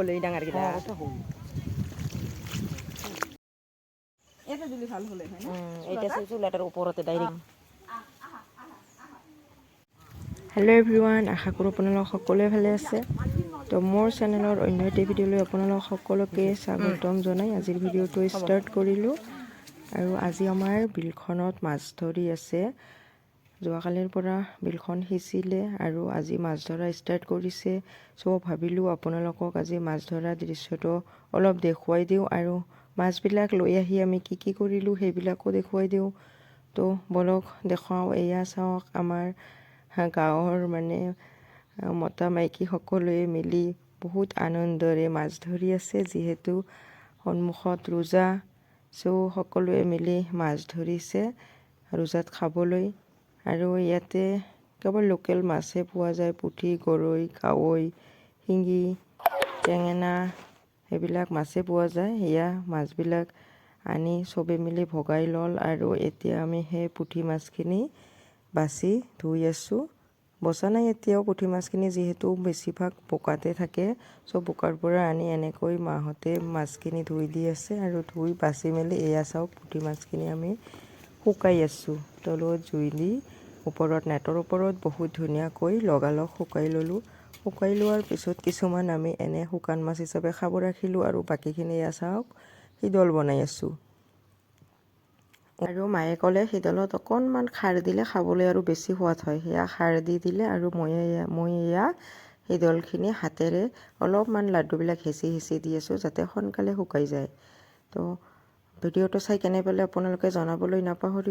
শ'ল এই ডাঙৰকেইটা। ওটা শ'ল। এটা দিলে ভাল হলে হয় না? এইটা চুলাটাৰ ওপৰতে ডাইৰেক্ট। হেল্ল' এভৰিৱান, আশা কৰোঁ আপোনালোক সকলোৱে ভালে আছে। তো মোৰ চেনেলৰ অন্য এটি ভিডিঅ'লৈ আপোনালোক সকলোকে স্বাগতম জনাই আজিৰ ভিডিঅ'টো ষ্টাৰ্ট কৰিলোঁ। আৰু আজি আমাৰ বিলখনত মাছ ধৰি আছে। যোৱাকালিৰ পৰা বিলখন সিঁচিলে আৰু আজি মাছ ধৰা ষ্টাৰ্ট কৰিছে। চ' ভাবিলোঁ আপোনালোকক আজি মাছ ধৰা দৃশ্যটো অলপ দেখুৱাই দিওঁ আৰু মাছবিলাক লৈ আহি আমি কি কি কৰিলোঁ, সেইবিলাকো দেখুৱাই দিওঁ। তো ব'লক দেখুৱাওঁ। এয়া চাওক, আমাৰ গাঁৱৰ মানে মতা মাইকী সকলোৱে মিলি বহুত আনন্দৰে মাছ ধৰি আছে। যিহেতু সন্মুখত ৰোজা, চ' সকলোৱে মিলি মাছ ধৰিছে ৰোজাত খাবলৈ। আৰু ইয়াতে কেৱল লোকেল মাছহে পোৱা যায়। পুঠি, গৰৈ, কাৱৈ, শিঙি, টেঙেনা, সেইবিলাক মাছেই পোৱা যায়। এয়া মাছবিলাক আনি চবে মিলি ভগাই ল'ল আৰু এতিয়া আমি সেই পুঠি মাছখিনি বাছি ধুই আছোঁ। বচা নাই এতিয়াও পুঠি মাছখিনি, যিহেতু বেছিভাগ বোকাতে থাকে। চ' বোকাৰ পৰা আনি এনেকৈ মাহঁতে মাছখিনি ধুই দি আছে আৰু ধুই বাছি মেলি এয়া চাওক, পুঠি মাছখিনি আমি শুকাই আছোঁ। তলত জুই দি ওপৰত নেটৰ ওপৰত বহুত ধুনীয়াকৈ লগালগ শুকাই ল'লোঁ। শুকাই লোৱাৰ পিছত কিছুমান আমি এনে শুকান মাছ হিচাপে খাব ৰাখিলোঁ আৰু বাকীখিনি এয়া চাওক, শিদল বনাই আছোঁ। আৰু মায়ে ক'লে শিদলত অকণমান খাৰ দিলে খাবলৈ আৰু বেছি সোৱাদ হয়। সেয়া খাৰ দি দিলে আৰু মই এয়া শিদলখিনি হাতেৰে অলপমান লাড্ডুবিলাক হেঁচি হেঁচি দি আছোঁ, যাতে সোনকালে শুকাই যায়। তো ভিডিঅ'টো চাই কেনে পালে আপোনালোকে জনাবলৈ নাপাহৰিব।